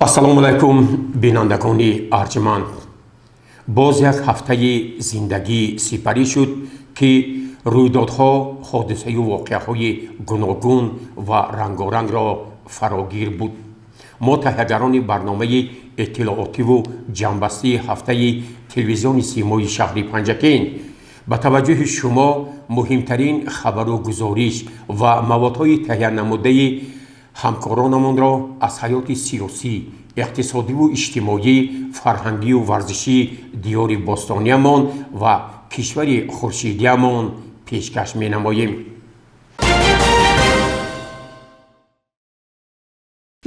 Ассалому алайкум, бинандагони арҷманд. Боз як ҳафтаи зиндагӣ сипарӣ шуд, ки рӯйдодҳо, ҳодисаю воқеаҳои гуногун ва рангорангро фарогир буд. Мо, таҳиягарони барномаи иттилоотиву ҷамъбастии ҳафтаи телевизиони Симои шаҳри Панҷакент, ба таваҷҷӯҳи шумо муҳимтарин хабару гузориш ва маводҳои таҳиянамудаи ҳамкоронамонро аз ҳаёти сиёсӣ, иқтисодиву иҷтимоӣ, фарҳангию варзишии диёри бостониямон ва кишвари хуршидиямон пешкаш менамоем.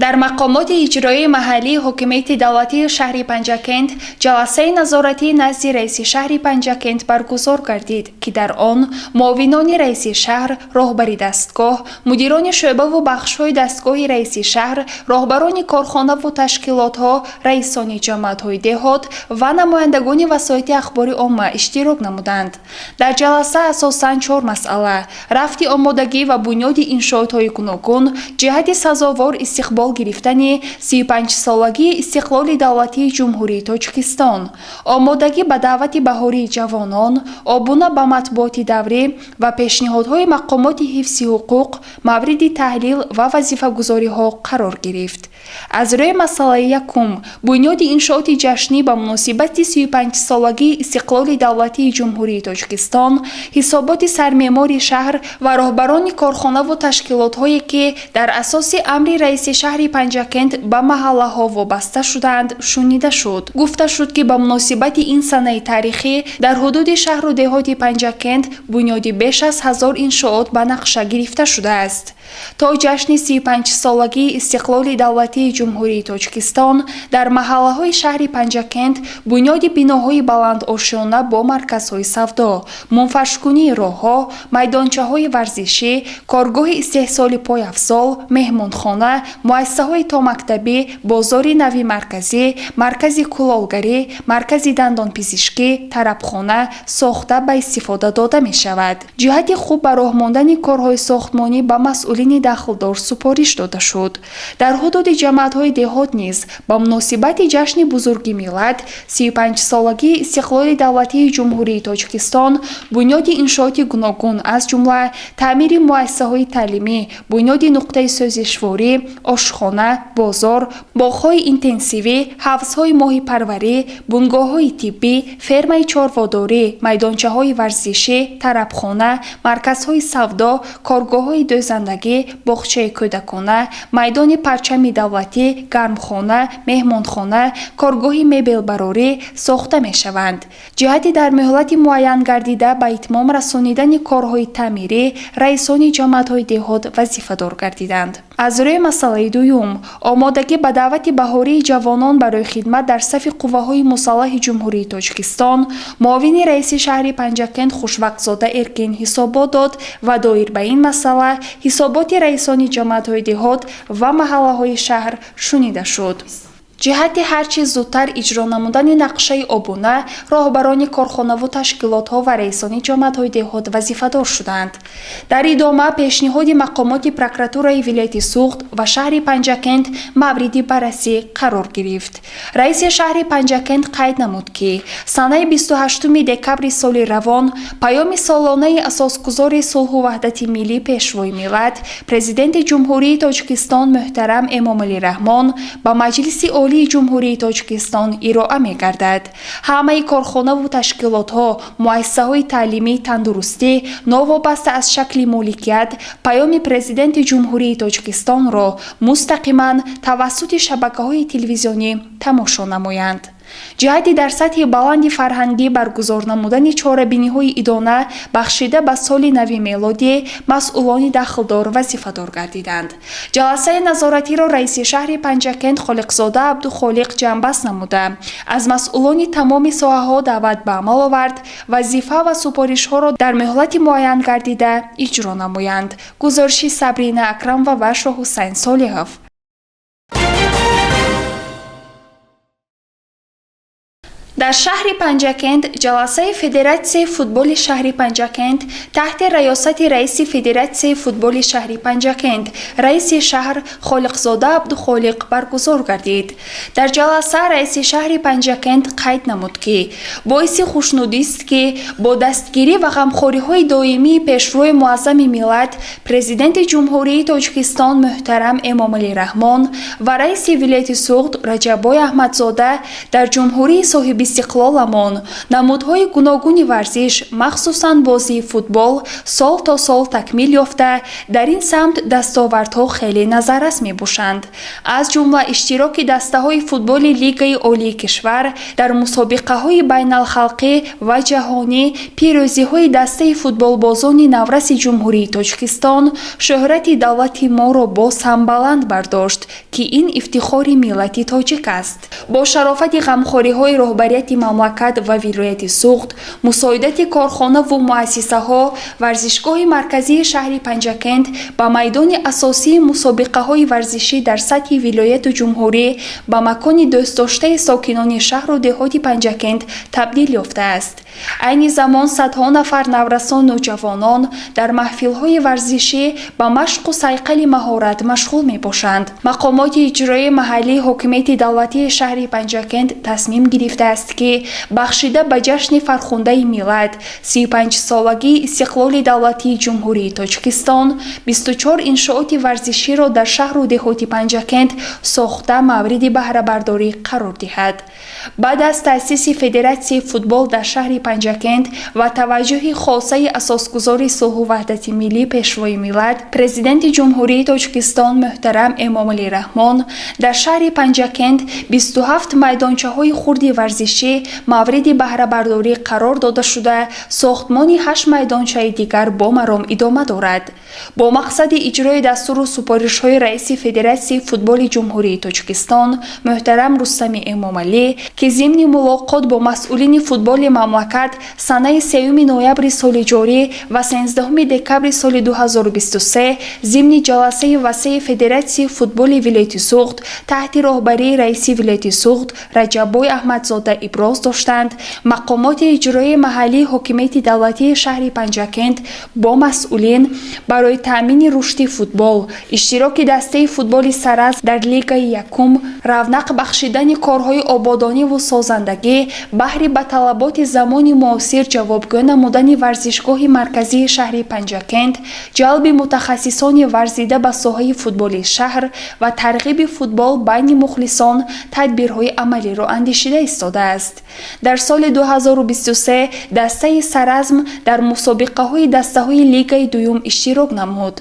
Дар мақомоти иҷроии маҳаллии ҳокимияти давлатии шаҳри Панҷакент ҷаласаи назоратӣ назди раиси шаҳри Панҷакент баргузор гардид, ки дар он муовинони раиси шаҳр, роҳбари дастгоҳ, мудирони шӯъбаву бахшҳои дастгоҳи раиси шаҳр, роҳбарони корхонаву ташкилотҳо, раисони ҷамоатҳои деҳот ва намояндагони васоити ахбори омма иштирок намуданд. Дар ҷаласа асосан чор масъала: рафти омодагӣ ва бунёди иншоотҳои гуногун ҷиҳати сазовор истиқбол гирифтани 35-солагии истиқлоли давлатии Ҷумҳурии Тоҷикистон, омодагӣ ба даъвати баҳории ҷавонон, обуна ба матбуоти даврӣ ва пешниҳодҳои мақомоти ҳифзи ҳуқуқ мавриди таҳлил ва вазифагузориҳо қарор гирифт. Аз рӯи масъалаи якум, бунёди иншооти ҷашнӣ ба муносибати 35-солагии истиқлоли давлатии Ҷумҳурии Тоҷикистон, ҳисоботи сармеъмори шаҳр ва роҳбарони корхонаву ташкилотҳое, ки дар асоси амри раиси шаҳри Панҷакент ба маҳаллаҳо вобаста шудаанд, шунида шуд. Гуфта шуд, ки ба муносибати ин санаи таърихӣ дар ҳудуди шаҳру деҳоти Панҷакент бунёди беш аз 1000 иншоот ба нақша гирифта шудааст. То ҷашни 35-солагии истиқлоли давлатии Ҷумҳурии Тоҷикистон дар маҳаллаҳои шаҳри Панҷакент бунёди биноҳои баландошёна бо марказҳои савдо, мунфаршкунии роҳҳо, майдончаҳои варзишӣ, коргоҳи истеҳсоли пойафзол, меҳмонхона, муассисаҳои томактабӣ, бозори нави марказӣ, маркази кулолгарӣ, маркази дандонпизишкӣ, тарабхона сохта ба истифода дода мешавад. Ҷиҳати хуб ба роҳ мондани корҳои сохтмонӣ ба масъулини дахлдор супориш дода шуд. Дар ҳудуди ҷамоатҳои деҳот низ ба муносибати ҷашни бузурги миллат, 35-солагии истиқлоли давлатии Ҷумҳурии Тоҷикистон, бунёди иншооти гуногун, аз ҷумла таъмири муассисаҳои таълимӣ, бунёди нуқтаи сӯзишворӣ, ошхона, бозор, боғҳои интенсивӣ, ҳавзҳои моҳипарварӣ, бунгоҳҳои тиббӣ, фермаи чорводорӣ, майдончаҳои варзишӣ, тарабхона, марказҳои савдо, коргоҳҳои дӯзандагӣ, боғчаи кӯдакона, майдони парчами давлатӣ, гармхона, меҳмонхона, коргоҳи мебелбарорӣ сохта мешаванд. Ҷиҳати дар муҳлати муайян гардида ба итмом расонидани корҳои таъмирӣ раисони ҷамоатҳои деҳот вазифадор гардиданд. Аз рӯи масъалаи дуюм, омодагӣ ба даъвати баҳории ҷавонон барои хидмат дар сафи қувваҳои мусаллаҳи Ҷумҳурии Тоҷикистон, муовини раиси шаҳри Панҷакент Хушвақтзода Эркин ҳисобот дод ва доир ба ин масъала ҳисоботи раисони ҷамоатҳои деҳот ва маҳаллаҳои шаҳр шунида шуд. Ҷиҳати ҳарчи зудтар иҷро намудани нақшаи обуна роҳбарони корхонаву ташкилотҳо ва раисони ҷамоатҳои деҳот вазифадор шуданд. Дар идома пешниҳоди мақомоти прокуратураи вилояти Суғд ва шаҳри Панҷакент мавриди баррасӣ қарор гирифт. Раиси шаҳри Панҷакент қайд намуд, ки санаи 28 декабри соли равон паёми солонаи асосгузори сулҳу ваҳдати миллӣ, Пешвои миллат, Президенти Ҷумҳурии Тоҷикистон муҳтарам Эмомалӣ Раҳмон ба Маҷлиси Олии Ҷумҳурии Тоҷикистон ироа мегардад. Ҳамаи корхонаву ташкилотҳо, муассисаҳои таълимӣ, тандурустӣ, новобаста аз шакли моликият, паёми Президенти Ҷумҳурии Тоҷикистонро мустақиман тавассути шабакаҳои телевизионӣ тамошо намоянд. Ҷиҳати дар сатҳи баланди фарҳангӣ баргузор намудани чорабиниҳои идона, бахшида ба соли нави мелодӣ, масъулони дахлдор вазифадор гардиданд. Ҷаласаи назоратиро раиси шаҳри Панҷакент Холиқзода Абдухолиқ ҷамъбаст намуда, аз масъулони тамоми соҳаҳо даъват ба амал овард вазифа ва супоришҳоро дар муҳлати муайян гардида иҷро намоянд. Гузориши Сабрина Акрамова ва Шоҳҳусайн Солиҳов. Дар шаҳри Панҷакент ҷаласаи Федератсияи футболи шаҳри Панҷакент таҳти раёсати раиси Федератсияи футболи шаҳри Панҷакент, раиси шаҳр Холиқзода Абдухолиқ баргузор гардид. Дар ҷаласа раиси шаҳри Панҷакент қайд намуд, ки боиси хушнудист, ки бо дастгирӣ ва ғамхориҳои доимии Пешвои Муаззами миллат, Президенти Ҷумҳурии Тоҷикистон муҳтарам Эмомалӣ Раҳмон ва раиси вилояти Суғд Раҷаббой Аҳмадзода дар ҷумҳурии соҳибистиқлоламон намудҳои гуногуни варзиш, махсусан бозии футбол, сол то сол такмил ёфта, дар ин самт дастовардҳо хеле назаррас мебошанд. Аз ҷумла иштироки дастаҳои футболи Лигаи Олии кишвар дар мусобиқаҳои байналхалқӣ ва ҷаҳонӣ, пирӯзиҳои дастаи футболбозони навраси Ҷумҳурии Тоҷикистон шӯҳрати давлати моро боз ҳам баланд бардошт, ки ин ифтихори миллати тоҷик аст. Бо шарофати ғамхориҳои роҳбарияти мамлакат ва вилояти Суғд, мусоидати корхонаву муассисаҳо, варзишгоҳи марказии шаҳри Панҷакент ба майдони асосии мусобиқаҳои варзишӣ дар сатҳи вилояту ҷумҳурӣ, ба макони дӯстдоштаи сокинони шаҳру деҳоти Панҷакент табдил ёфтааст. Айни замон садҳо нафар наврасону ҷавонон дар маҳфилҳои варзишӣ ба машқу сайқали маҳорат машғул мебошанд. Мақомоти иҷроии маҳаллии ҳокимияти давлатии шаҳри Панҷакент тасмим гирифтааст, ки бахшида ба ҷашни фархундаи миллат, 35-солагии истиқлоли давлатии Ҷумҳурии Тоҷикистон, 24 иншооти варзиширо дар шаҳру деҳоти Панҷакент сохта, мавриди баҳрабардорӣ қарор диҳад. Баъд аз таъсиси Федератсияи футбол дар шаҳри Панҷакент ва таваҷҷӯҳи хосаи Асосгузори сулҳу ваҳдати миллӣ, Пешвои миллат, Президенти Ҷумҳурии Тоҷикистон муҳтарам Эмомалӣ Раҳмон, дар шаҳри Панҷакент 27 майдончаҳои хурди варзишӣ мавриди баҳрабардорӣ қарор дода шуда, сохтмони ҳашт майдончаи дигар бо маром идома дорад. Бо мақсади иҷрои дастуру супоришҳои раиси Федератсияи футболи Ҷумҳурии Тоҷикистон муҳтарам Рустами Эмомалӣ, ки зимни мулоқот бо масъулини футболи мамлакат санаи 3 ноябри соли ҷорӣ ва 13 декабри соли 2023 зимни ҷаласаи васеи Федератсияи футболи вилояти Суғд таҳти роҳбарии раиси вилояти Суғд Раҷаббой Аҳмадзода иброз доштанд, мақомоти иҷроии маҳаллии ҳокимияти давлатии шаҳри Панҷакент бо масъулин барои таъмини рушди футбол, иштироки дастаи футболи Саразм дар Лигаи якум, равнақ бахшидани корҳои ободониву созандагӣ баҳри ба талаботи замони муосир ҷавобгӯ намудани варзишгоҳи марказии шаҳри Панҷакент, ҷалби мутахассисони варзида ба соҳаи футболи шаҳр ва тарғиби футбол байни мухлисон тадбирҳои амалиро андешида истодааст. Дар соли 2023 дастаи Саразм дар мусобиқаҳои дастаҳои Лигаи дуюм иштирок намуд.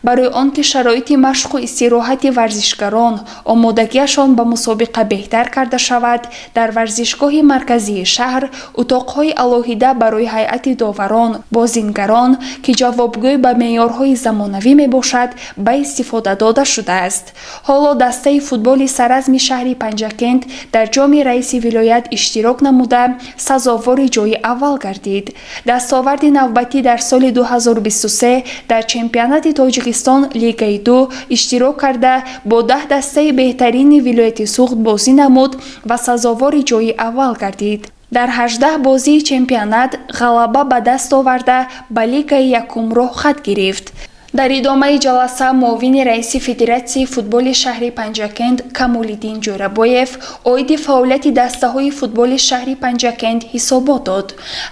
Барои он ки шароити машқу истироҳати варзишгарон, омодагиашон ба мусобиқа беҳтар карда шавад, дар варзишгоҳи марказии шаҳр утоқҳои алоҳида барои ҳайати доварон, бозингарон, ки ҷавобгӯй ба меъёрҳои замонавӣ мебошад, ба истифода дода шудааст. Ҳоло дастаи футболи Саразми шаҳри Панҷакент дар ҷоми раиси вилоят иштирок намуда, сазовори ҷои аввал гардид. Дастоварди навбатӣ: дар соли 2023 дар чемпионати Тоҷикистон Лигаи ду иштирок карда, бо 10 дастаи беҳтарини вилояти Суғд бозӣ намуд ва сазовори ҷои аввал гардид. Дар 18 бозии чемпионат ғалаба ба даст оварда, ба Лигаи якум роҳхат гирифт. Дар идомаи ҷаласа муовини раиси Федератсияи футболи шаҳри Панҷакент Камолиддин Ҷӯрабоев оиди фаъолияти дастаҳои футболи шаҳри Панҷакент ҳисобот дод.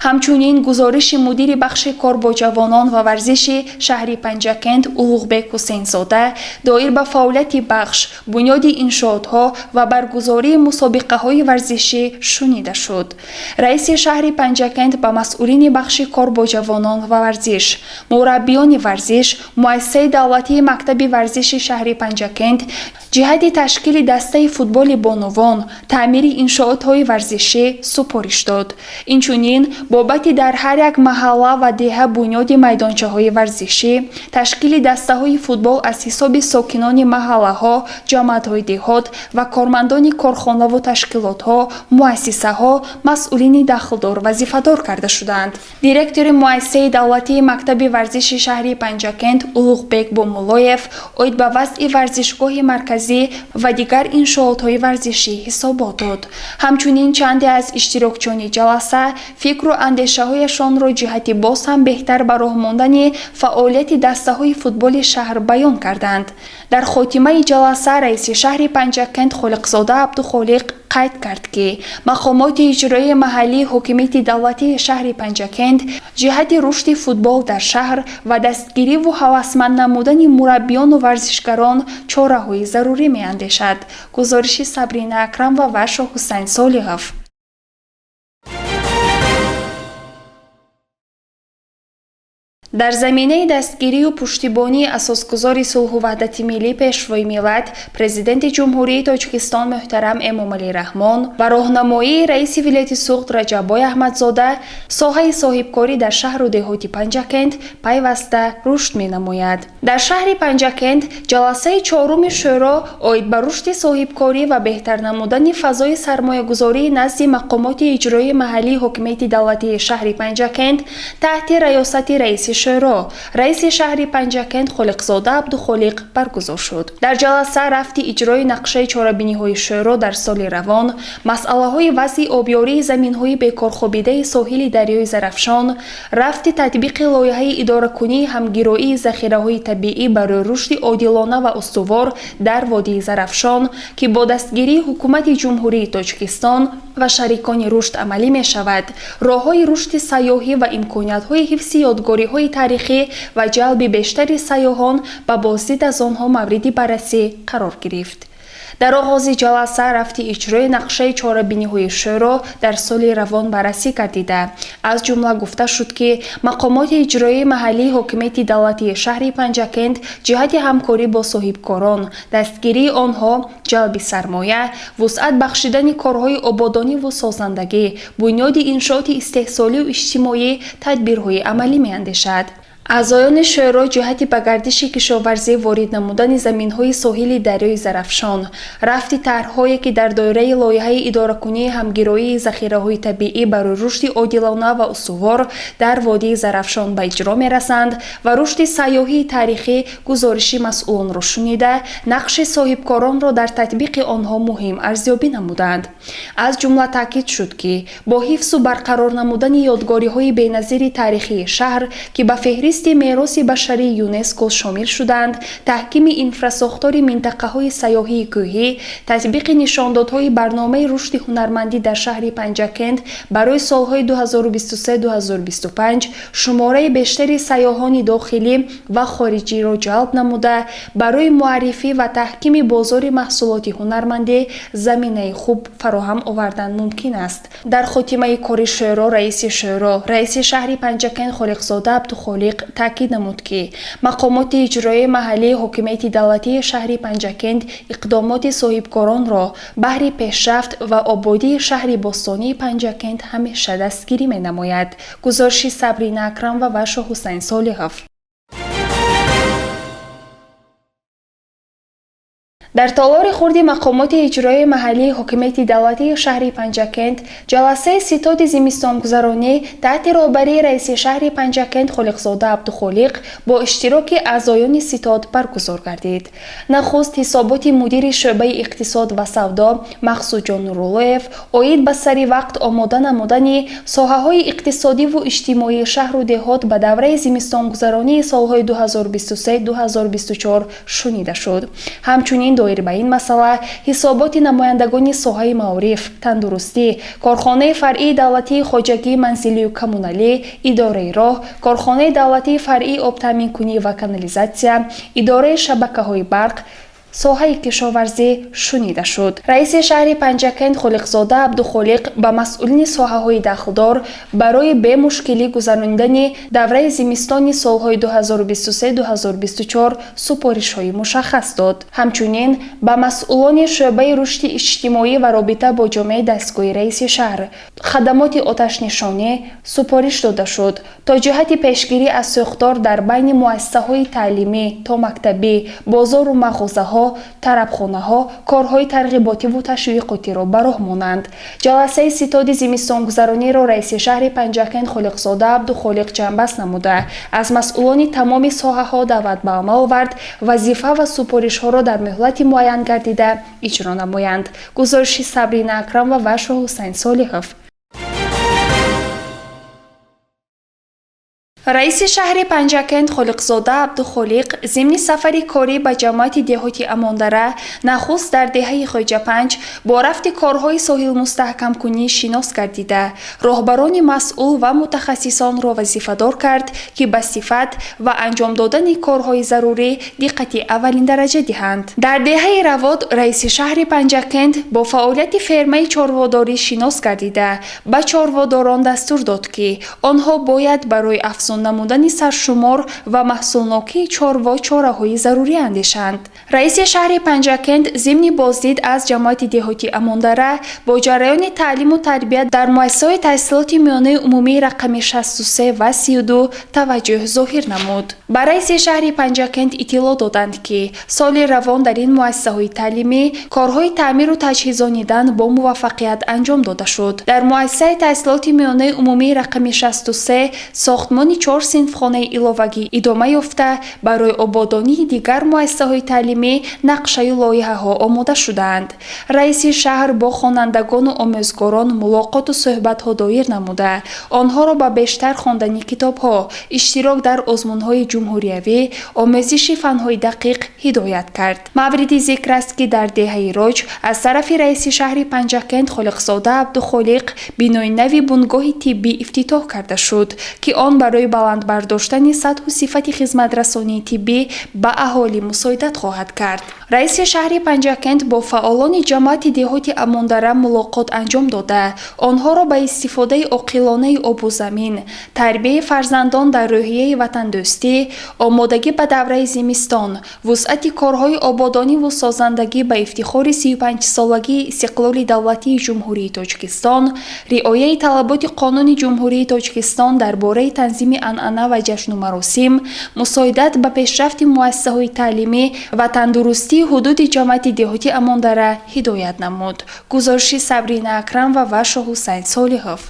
Ҳамчунин гузориши мудири бахши кор бо ҷавонон ва варзиши шаҳри Панҷакент Улуғбек Ҳусейнзода доир ба фаъолияти бахш, бунёди иншоотҳо ва баргузории мусобиқаҳои варзишӣ шунида шуд. Раиси шаҳри Панҷакент ба масъулини бахши кор бо ҷавонон ва варзиш, мураббиёни варзиш, муассисаи давлатии мактаби варзиши шаҳри Панҷакент ҷиҳати ташкили дастаи футболи бонувон, таъмири иншоотҳои варзишӣ супориш дод. Инчунин бобати дар ҳар як маҳалла ва деҳа бунёди майдончаҳои варзишӣ, ташкили дастаҳои футбол аз ҳисоби сокинони маҳаллаҳо, ҷамоатҳои деҳот ва кормандони корхонаву ташкилотҳо, муассисаҳо масъулини дахлдор вазифадор карда шуданд. Директори муассисаи давлатии мактаби варзиши шаҳри Панҷакент. Панҷакент Улуғбек Бомуллоев оид ба вазъи варзишгоҳи марказӣ ва дигар иншоотҳои варзишӣ ҳисобот дод. Ҳамчунин чанде аз иштирокчиёни ҷаласа фикру андешаҳояшонро ҷиҳати боз ҳам беҳтар ба роҳ мондани фаъолияти дастаҳои футболи шаҳр баён карданд. Дар хотимаи ҷаласа раиси шаҳри Панҷакент Холиқзода Абдухолиқ қайд кард, ки мақомоти иҷроии маҳаллии ҳокимияти давлатии шаҳри Панҷакент ҷиҳати рушди футбол дар шаҳр ва дастгириву ҳавасманд намудани мураббиёну варзишгарон чораҳои зарурӣ меандешад. Гузориши Сабрина Акрамова ва Шоҳҳусайн Солиҳов. Дар заминаи дастгирию пуштибонии асосгузори сулҳу ваҳдати миллӣ, Пешвои миллат, Президенти Ҷумҳурии Тоҷикистон муҳтарам Эмомалӣ Раҳмон ва роҳнамоии раиси вилояти Суғд Раҷаббой Аҳмадзода соҳаи соҳибкорӣ дар шаҳру деҳоти Панҷакент пайваста рушд менамояд. Дар шаҳри Панҷакент ҷаласаи чоруми шӯро оид ба рушди соҳибкорӣ ва беҳтар намудани фазои сармоягузории назди мақомоти иҷроии маҳаллии ҳокимияти давлатии шаҳри Панҷакент таҳти раёсати раиси шӯро, раиси шаҳри Панҷакент Холиқзода Абдухолиқ баргузор шуд. Дар ҷаласа рафти иҷрои нақшаи чорабиниҳои шӯро дар соли равон, масъалаҳои вазъи обёрии заминҳои бекорхобидаи соҳили дарёи Зарафшон, рафти татбиқи лоиҳаи идоракунии ҳамгироии захираҳои табиӣ барои рушди одилона ва устувор дар водии Зарафшон, ки бо дастгирии Ҳукумати Ҷумҳурии Тоҷикистон ва шарикони рушд амалӣ мешавад, роҳҳои рушди сайёҳӣ ва имкониятҳои ҳифзи ёдгориҳои таърихӣ ва ҷалби бештари сайёҳон ба боздид аз онҳо мавриди баррасӣ қарор гирифт. Дар оғози ҷаласа рафти иҷрои нақшаи чорабиниҳои шӯро дар соли равон баррасӣ гардида, аз ҷумла гуфта шуд, ки мақомоти иҷроии маҳаллии ҳокимияти давлатии шаҳри Панҷакент ҷиҳати ҳамкорӣ бо соҳибкорон, дастгирии онҳо, ҷалби сармоя, вусъат бахшидани корҳои ободониву созандагӣ, бунёди иншооти истеҳсолию иҷтимоӣ тадбирҳои амалӣ меандешад. Аъзоёни шӯро ҷиҳати ба гардиши кишоварзӣ ворид намудани заминҳои соҳили дарёи Зарафшон, рафти тарҳҳое, ки дар доираи лоиҳаи идоракунии ҳамгироии захираҳои табиӣ барои рушди одилона ва устувор дар водии Зарафшон ба иҷро мерасанд ва рушди сайёҳии таърихӣ гузориши масъулонро шунида, нақши соҳибкоронро дар татбиқи онҳо муҳим арзёбӣ намуданд. Аз ҷумла таъкид шуд, ки бо ҳифзу барқарор намудани ёдгориҳои беназири таърихии шаҳр, ки ба феҳристи мероси башарии ЮНЕСКО шомил шуданд, таҳкими инфрасохтори минтақаҳои сайёҳии кӯҳӣ, татбиқи нишондодҳои барномаи рушди ҳунармандӣ дар шаҳри Панҷакент барои солҳои 2023-2025 шумораи бештари сайёҳони дохилӣ ва хориҷиро ҷалб намуда, барои муаррифӣ ва таҳкими бозори маҳсулоти ҳунармандӣ заминаи хуб фароҳам овардан мумкин аст. Дар хотимаи кори шӯро раиси шӯро, раиси шаҳри Панҷакент Холиқзода Абдухолиқ таъкид намуд, ки мақомоти иҷроии маҳаллии ҳокимияти давлатии шаҳри Панҷакент иқдомоти соҳибкоронро баҳри пешрафт ва ободии шаҳри бостонии Панҷакент ҳамеша дастгирӣ менамояд. Гузориши Сабрина Акрамова ва Шоҳҳусайн Солиҳов. Дар толори хурди мақомоти иҷроии маҳаллии ҳокимияти давлатии шаҳри Панҷакент ҷаласаи ситоди зимистонгузаронӣ таҳти роҳбарии раиси шаҳри Панҷакент Холиқзода Абдухолиқ бо иштироки аъзоёни ситод баргузор гардид. Нахуст ҳисоботи мудири шӯъбаи иқтисод ва савдо Мақсудҷон Нуруллоев оид ба сари вақт омода намудани соҳаҳои иқтисодиву иҷтимоии шаҳру деҳот ба давраи зимистонгузаронии солҳои 2023-2024 шунида шуд. Ҳамчунин доир ба ин масъала ҳисоботи намояндагони соҳаи маориф, тандурустӣ, корхонаи фаръии давлатии хоҷагии манзилию коммуналӣ, идораи роҳ, корхонаи давлатии фаръии обтаъминкунӣ ва канализатсия, идораи шабакаҳои барқ, соҳаи кишоварзӣ шунида шуд. Раиси шаҳри Панҷакент Холиқзода Абдухолиқ ба масъулини соҳаҳои дахлдор барои бемушкилӣ гузаронидани давраи зимистони солҳои 2023-2024 супоришҳои мушаххас дод. Ҳамчунин ба масъулони шӯъбаи рушди иҷтимоӣ ва робита бо ҷомеаи дастгоҳи раиси шаҳр, хадамоти оташнишонӣ супориш дода шуд, то ҷиҳати пешгирӣ аз сӯхтор дар байни муассисаҳои таълимӣ, томактабӣ, бозору мағозаҳо меҳмонхонаҳо, тарабхонаҳо корҳои тарғиботиву ташвиқотиро ба роҳ монанд. Ҷаласаи ситоди зимистонгузарониро раиси шаҳри Панҷакент Холиқзода Абдухолиқ ҷамъбаст намуда, аз масъулони тамоми соҳаҳо даъват ба амал овард, вазифа ва супоришҳоро дар муҳлати муайян гардида иҷро намоянд. Гузориши Сабрина Акрамова ва Шоҳҳусайн Солиҳов. Раиси шаҳри Панҷакент Холиқзода Абдухолиқ зимни сафари корӣ ба ҷамоати деҳоти Амондара нахуст дар деҳаи Хоҷапанҷ бо рафти корҳои соҳилмустаҳкамкунӣ шинос гардида, роҳбарони масъул ва мутахассисонро вазифадор кард, ки ба сифат ва анҷом додани корҳои зарурӣ диққати аввалиндараҷа диҳанд. Дар деҳаи Равод раиси шаҳри Панҷакент бо фаъолияти фермаи чорводорӣ шинос гардида, ба чорводорон дастур дод, ки онҳо бояд барои афзун намудани саршумор ва маҳсулнокии чорво чораҳои зарурӣ андешанд. Раиси шаҳри Панҷакент зимни боздид аз ҷамоати деҳоти Амондара бо ҷараёни таълиму тарбия дар муассисаҳои таҳсилоти миёнаи умумии рақами 63 ва 32 таваҷҷӯҳ зоҳир намуд. Ба раиси шаҳри Панҷакент иттилоъ доданд, ки соли равон дар ин муассисаҳои таълимӣ корҳои таъмиру таҷҳизонидан бо муваффақият анҷом дода шуд. Дар муассисаи таҳсилоти миёнаи умумии рақами 63 сохтмони 4 синфхонаи иловагӣ идома ёфта, барои ободонии дигар муассисаҳои таълимӣ нақшаю лоиҳаҳо омода шудаанд. Раиси шаҳр бо хонандагону омӯзгорон мулоқоту суҳбатҳо доир намуда, онҳоро ба бештар хондани китобҳо, иштирок дар озмунҳои ҷумҳуриявӣ, омӯзиши фанҳои дақиқ ҳидоят кард. Мавриди зикр аст, ки дар деҳаи Роҷ аз тарафи раиси шаҳри Панҷакент Холиқзода Абдухолиқ бинои нави бунгоҳи тиббӣ ифтитоҳ карда шуд, ки он барои баланд бардоштани сатҳу сифати хизматрасонии тиббӣ ба аҳолӣ мусоидат хоҳад кард. Раиси шаҳри Панҷакент бо фаъолони ҷамоати деҳоти Амондара мулоқот анҷом дода, онҳоро ба истифодаи оқилонаи обу замин, тарбияи фарзандон дар рӯҳияи ватандӯстӣ, омодагӣ ба давраи зимистон, вусъати корҳои ободониву созандагӣ ба ифтихори 35-солагии истиқлоли давлатии Ҷумҳурии Тоҷикистон, риояи талаботи Қонуни Ҷумҳурии Тоҷикистон дар бораи танзими анъана ва ҷашну маросим, мусоидат ба пешрафти муассисаҳои таълимӣ ва тандурустии ҳудуди ҷамоати деҳоти Амондара ҳидоят намуд. Гузориши Сабрина Акрамова ва Шоҳҳусайн Солиҳов.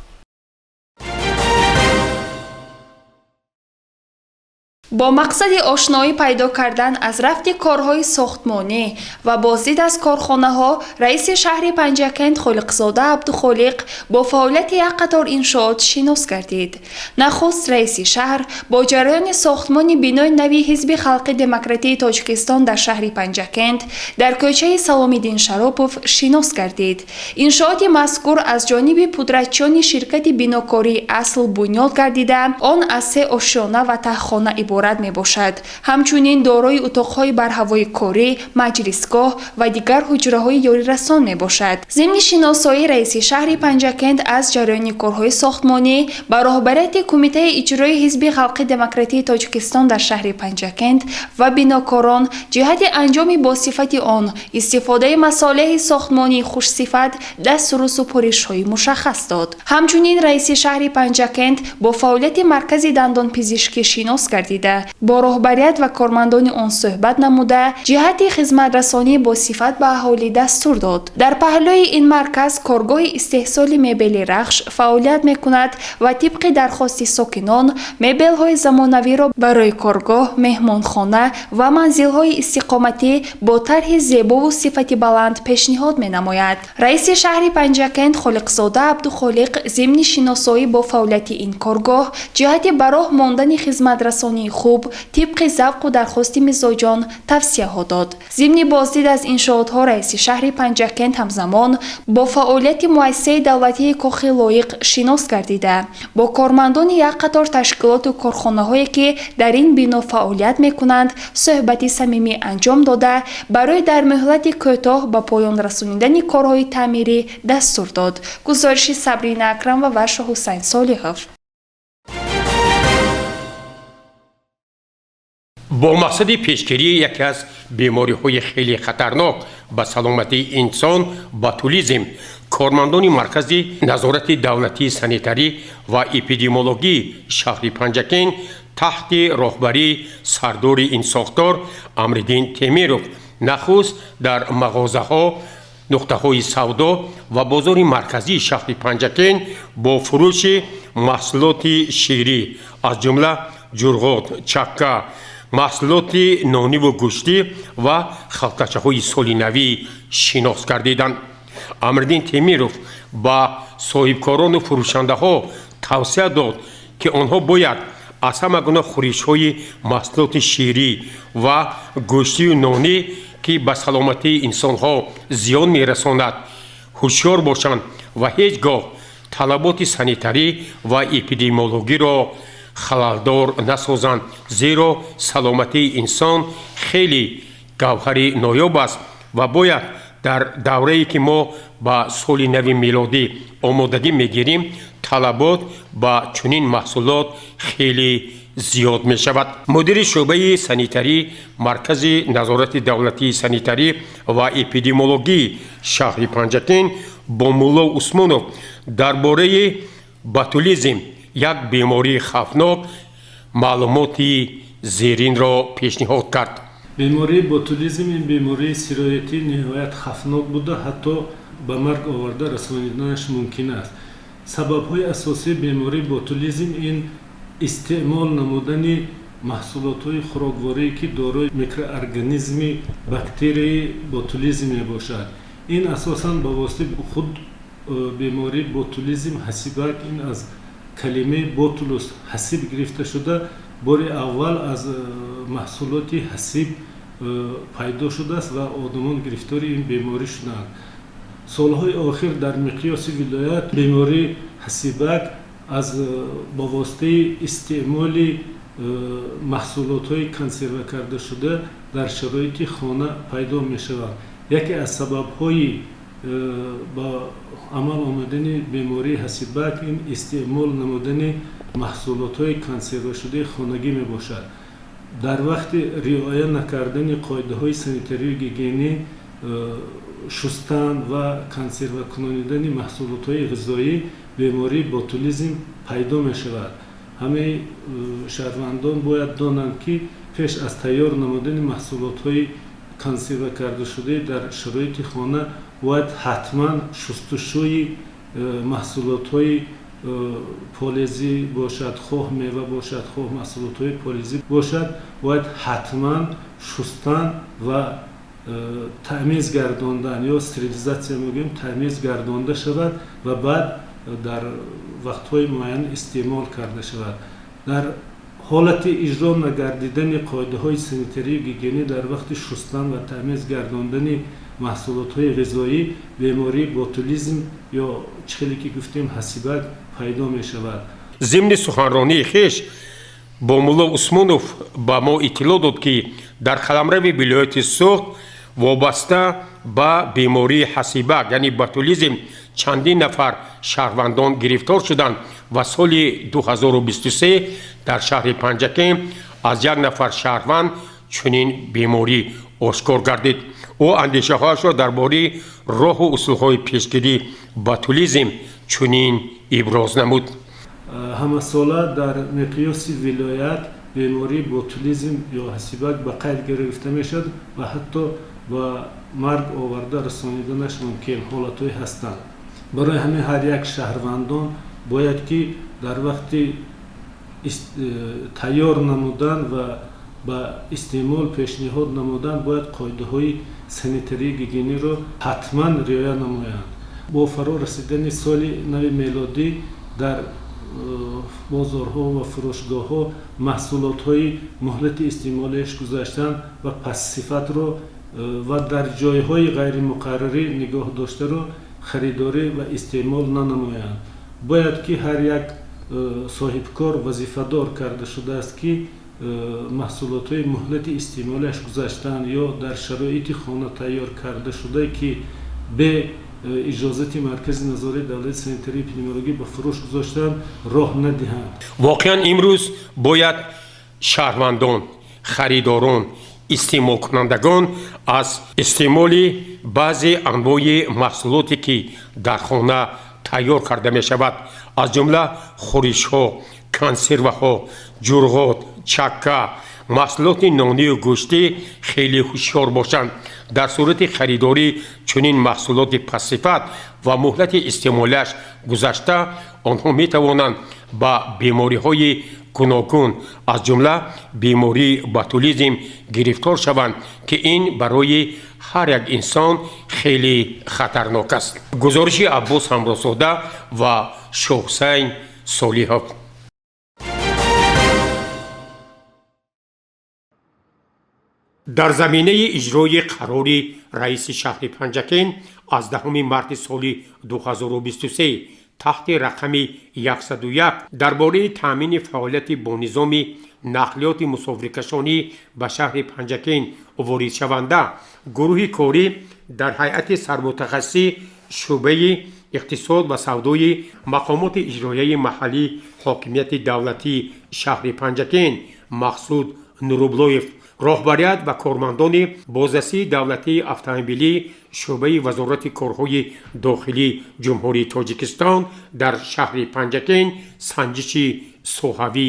Бо мақсади ошноӣ пайдо кардан аз рафти корҳои сохтмонӣ ва боздид аз корхонаҳо раиси шаҳри Панҷакент Холиқзода Абдухолиқ бо фаъолияти як қатор иншоот шинос гардид. Нахуст раиси шаҳр бо ҷараёни сохтмони бинои нави Ҳизби халқи демократии Тоҷикистон дар шаҳри Панҷакент дар кӯчаи Саломиддин Шаропов шинос гардид. Иншооти мазкур аз ҷониби пудратчиёни ширкати бинокории Асл бунёд гардида, он аз се ошёна ва таҳхона иборат мебошад. Ҳамчунин дорои утоқҳои барҳавои корӣ, маҷлисгоҳ ва дигар ҳуҷраҳои ёрирасон мебошад. Зимни шиносоии раиси шаҳри Панҷакент аз ҷараёни корҳои сохтмонӣ ба роҳбарияти Кумитаи иҷрои Ҳизби халқи демократии Тоҷикистон дар шаҳри Панҷакент ва бинокорон ҷиҳати анҷоми босифати он, истифодаи масолеҳи сохтмонии хушсифат дастуру супоришҳои мушаххас дод. Ҳамчунин раиси шаҳри Панҷакент бо фаъолияти маркази дандонпизишкӣ шинос гардида, бо роҳбарият ва кормандони он суҳбат намуда, ҷиҳати хизматрасонӣ бо сифат ба аҳолӣ дастур дод. Дар паҳлӯи ин марказ коргоҳи истеҳсоли мебели Рахш фаъолият мекунад ва тибқи дархости сокинон мебелҳои замонавиро барои коргоҳ, меҳмонхона ва манзилҳои истиқоматӣ бо тарҳи зебову сифати баланд пешниҳод менамояд. Раиси шаҳри Панҷакент Холиқзода Абдухолиқ зимни шиносоӣ бо фаъолияти ин коргоҳ ҷиҳати ба роҳ мондани хизматрасонии хуб тибқи завқу дархости мизоҷон тавсияҳо дод. Зимни боздид аз иншоотҳо раиси шаҳри Панҷакент ҳамзамон бо фаъолияти муассисаи давлатии Кохи Лоиқ шинос гардида, бо кормандони як қатор ташкилоту корхонаҳое, ки дар ин бино фаъолият мекунанд, суҳбати самимӣ анҷом дода, барои дар муҳлати кӯтоҳ ба поён расонидани корҳои таъмирӣ дастур дод. Гузориши Сабрина Акрамова ва Шоҳҳусайн Солиҳов. Бо мақсади пешгирии яке аз бемориҳои хеле хатарнок ба саломатии инсон – ботулизм, кормандони Маркази назорати давлатии санитарӣ ва эпидемиологии шаҳри Панҷакент таҳти роҳбарии сардори ин сохтор Амриддин Темиров Нахуст дар мағозаҳо, нуқтаҳои савдо ва бозори марказии шаҳри Панҷакент бо фурӯши маҳсулоти ширӣ, аз ҷумла ҷурғот, чакка, маҳсулоти нониву гӯштӣ ва халтачаҳои соли навӣ шинос гардиданд. Амриддин Темиров ба соҳибкорону фурӯшандаҳо тавсия дод, ки онҳо бояд аз ҳама гуна хӯришҳои маҳсулоти ширӣ ва гӯштию нонӣ, ки ба саломатии инсонҳо зиён мерасонад, ҳушёр бошанд ва ҳеҷ гоҳ талаботи санитарӣ ва эпидемиологиро халалдор насозанд, зеро саломатии инсон хеле гавҳари ноёб аст ва бояд дар даврае, ки мо ба соли нави мелодӣ омодагӣ мегирем, талабот ба чунин маҳсулот хеле зиёд мешавад. Мудири шӯъбаи санитарӣ Маркази назорати давлатии санитарӣ ва эпидемиологии шаҳри Панҷакент Бомулло Усмонов дар бораи ботулизм, як бемории хавфнок, маълумоти зеринро пешниҳод кард. Бемории ботулизм ин бемории сироятӣ ниҳоят хавфнок буда, ҳатто ба марг оварда расониданаш мумкин аст. Сабабҳои асосии бемории ботулизм ин истеъмол намудани маҳсулотҳои хӯрокворие, ки дорои микроорганизми бактерияи ботулизм мебошад. Ин асосан ба воситаи худ бемории ботулизм, ҳасибак, ин аз калимаи ботулус, ҳасиб гирифта шуда, бори аввал аз маҳсулоти ҳасиб пайдо шудааст ва одамон гирифтори ин беморӣ шуданд. Солҳои охир дар миқёси вилоят бемории ҳасибак аз ба воситаи истеъмоли маҳсулотҳои консерва кардашуда дар шароити хона пайдо мешавад. Яке аз сабабҳои ба амал омадани бемории ҳасибак ин истеъмол намудани маҳсулотҳои консервашудаи хонагӣ мебошад. Дар вақти риоя накардани қоидаҳои санитарию гигиенӣ, шустан ва консервакунонидани маҳсулотҳои ғизоӣ бемории ботулизм пайдо мешавад. Ҳамаи шаҳрвандон бояд донанд, ки пеш аз тайёр намудани маҳсулотҳои консерва кардашудаи дар шароити хона бояд ҳатман шустушӯи маҳсулотҳои полезӣ бошад, хоҳ мева бошад, хоҳ маҳсулотҳои полезӣ бошад, бояд ҳатман шустан ва таъмиз гардондан ё стерилизатсия мегӯем, таъмиз гардонда шавад ва баъд дар вақтҳои муайян истеъмол карда шавад. Дар ҳолати иҷро нагардидани қоидаҳои санитарию гигиенӣ дар вақти шустан ва таъмиз гардондани маҳсулотҳои ғизоӣ бемории ботулизм ё чӣ хеле ки гуфтем, ҳасибак пайдо мешавад. Зимни суханронии хеш Бомулло Усмонов ба мо иттилоъ дод, ки дар қаламрави вилояти Суғд вобаста ба бемории ҳасибак, яъне ботулизм, чандин нафар шаҳрвандон гирифтор шуданд ва соли 2023 дар шаҳри Панҷакент аз як нафар шаҳрванд чунин беморӣ ошкор гардид. Ӯ андешаҳояшро дар бораи роҳу усулҳои пешгирӣ ботулизм чунин иброз намуд. Ҳамасола дар миқёси вилоят бемории ботулизм ё ҳасибак ба қайд гирифта мешавад ва ҳатто ба марг оварда расониданаш мумкин ҳолатҳое ҳастанд. Барои ҳамин ҳар як шаҳрвандон бояд ки дар вақти тайёр намудан ва ба истеъмол пешниҳод намудан бояд қоидаҳои санитарии гигиениро ҳатман риоя намоянд. Бо фаро расидани соли нави мелодӣ дар бозорҳо ва фурӯшгоҳҳо маҳсулотҳои муҳлати истеъмолиаш гузаштан ва пастсифатро ва дар ҷойҳои ғайримуқаррарӣ нигоҳ доштаро харидорӣ ва истеъмол нанамоянд. Бояд ки ҳар як соҳибкор вазифадор карда шудааст, ки маҳсулотҳои муҳлати истеъмолиаш гузаштан ё дар шароити хона тайёр карда шуда, ки бе иҷозати Маркази назорати давлати санитарии эпидемиологӣ ба фурӯш гузоштан, роҳ надиҳанд. Воқеан, имрӯз бояд шаҳрвандон, харидорон, истеъмолкунандагон аз истеъмоли баъзе анвои маҳсулоте, ки дар хона тайёр карда мешавад, аз ҷумла хӯришҳо, консерваҳо, ҷурғот, чакка, Маҳсулоти нонию гӯштӣ хеле ҳушёр бошанд. Дар сурати харидорӣ чунин маҳсулоти пастсифат ва муҳлати истеъмолиаш гузашта, онҳо метавонанд ба бемориҳои гуногун, аз ҷумла бемории ботулизм гирифтор шаванд, ки ин барои ҳар як инсон хеле хатарнок аст. Гузориши Аббос Ҳамроҳзода ва Шоҳҳусайн Солиҳов. Дар заминаи иҷрои қарори раиси шаҳри Панҷакент аз 10 марти соли 2023 таҳти рақами 101 дар бораи таъмини фаъолияти бонизоми нақлиёти мусофиркашонӣ ба шаҳри Панҷакент воридшаванда, гурӯҳи корӣ дар ҳайати сармутахассиси шӯъбаи иқтисод ва савдои мақомоти иҷроияи маҳаллии ҳокимияти давлатии шаҳри Панҷакент Мақсуд Нурублоев, роҳбарият ва кормандони бозрасии давлатии автомобилӣ шӯъбаи Вазорати корҳои дохилии Ҷумҳурии Тоҷикистон дар шаҳри Панҷакент санҷиши соҳавӣ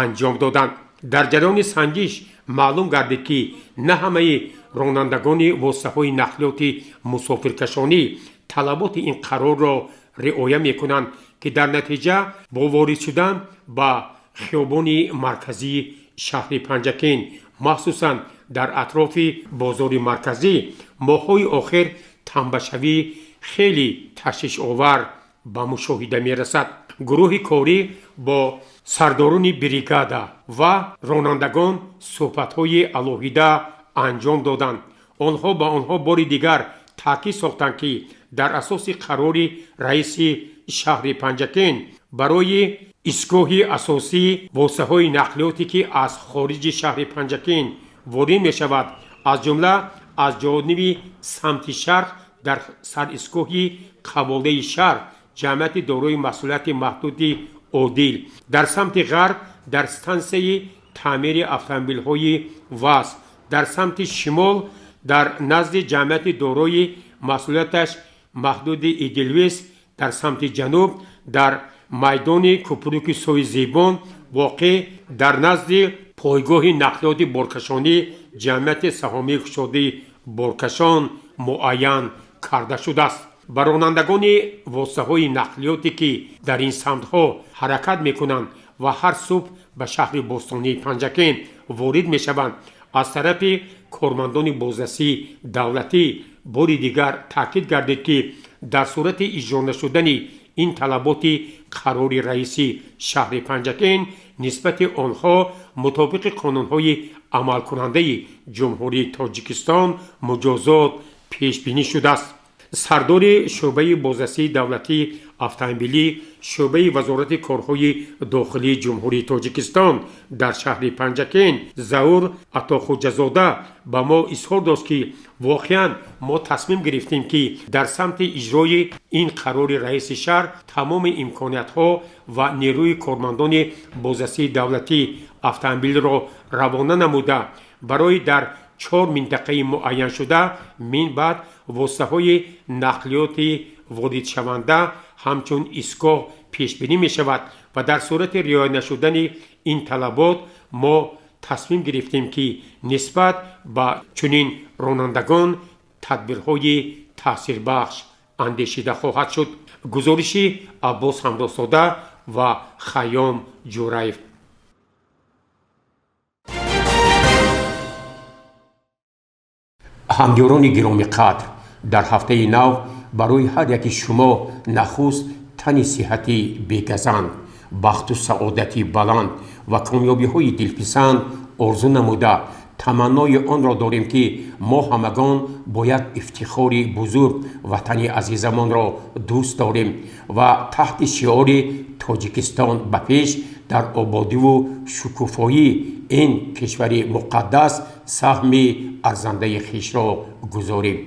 анҷом доданд. Дар ҷараёни санҷиш маълум гардид, ки на ҳамаи ронандагони воситаҳои нақлиёти мусофиркашонӣ талаботи ин қарорро риоя мекунанд, ки дар натиҷа бо ворид шудан ба хиёбони марказии шаҳри Панҷакент, махсусан дар атрофи бозори марказӣ, моҳҳои охир тамбашавӣ хеле ташвишовар ба мушоҳида мерасад. Гурӯҳи корӣ бо сардорони бригада ва ронандагон суҳбатҳои алоҳида анҷом доданд. Онҳо ба онҳо бори дигар таъкид сохтанд, ки дар асоси қарори раиси шаҳри Панҷакент барои истгоҳи асосии воситаҳои нақлиёте, ки аз хориҷи шаҳри Панҷакент ворид мешавад, аз ҷумла аз ҷониби самти шарқ, дар саристгоҳи қаволаи шаҳр ҷамъияти дорои масъулияти маҳдуди «Одил», дар самти ғарб дар стансияи таъмири автомобилҳои ВАЗ, дар самти шимол дар назди ҷамъияти дорои масъулияташ маҳдуди «Эделвейс», дар самти ҷануб дар майдони кӯпруки Сои Зебон, воқеъ дар назди пойгоҳи нақлиёти боркашонӣ ҷамъияти саҳомии кушодаи «Боркашон» муайян карда шудааст. Ба ронандагони воситаҳои нақлиёте, ки дар ин самтҳо ҳаракат мекунанд ва ҳар субҳ ба шаҳри бостонии Панҷакент ворид мешаванд, аз тарафи кормандони бозрасии давлатӣ бори дигар таъкид гардид, ки дар сурати иҷро нашудани ин талаботи қарори раиси шаҳри Панҷакент нисбати онҳо мутобиқи қонунҳои амалкунандаи Ҷумҳурии Тоҷикистон муҷозот пешбинӣ шудааст. Сардори шӯъбаи бозрасии давлатии автомобилӣ шӯъбаи Вазорати корҳои дохилии Ҷумҳурии Тоҷикистон дар шаҳри Панҷакент Заур Атохуҷазода ба мо изҳор дошт, ки воқеан мо тасмим гирифтем, ки дар самти иҷрои ин қарори раиси шаҳр тамоми имкониятҳо ва нерӯи кормандони бозрасии давлатии автомобилро равона намуда, барои дар чор минтақаи муайяншуда минбаъд воситаҳои нақлиёти воридшаванда ҳамчун истгоҳ пешбинӣ мешавад ва дар сурати риоя нашудани ин талабот мо тасмим гирифтем, ки нисбат ба чунин ронандагон тадбирҳои таъсирбахш андешида хоҳад шуд. Гузориши Аббос Ҳамроҳзода ва Хайём Ҷураев. Ҳамёрони гиромиқадр, дар ҳафтаи нав барои ҳар яки шумо нахуст тани сиҳати бегазанд, бахту саодати баланд ва комёбиҳои дилписанд орзу намуда, таманнои онро дорем, ки мо ҳамагон бо як ифтихори бузург ватани азизамонро дӯст дорем ва таҳти шиори «Тоҷикистон ба пеш» дар ободиву шукуфоии ин кишвари муқаддас саҳми арзандаи хишро гузорем.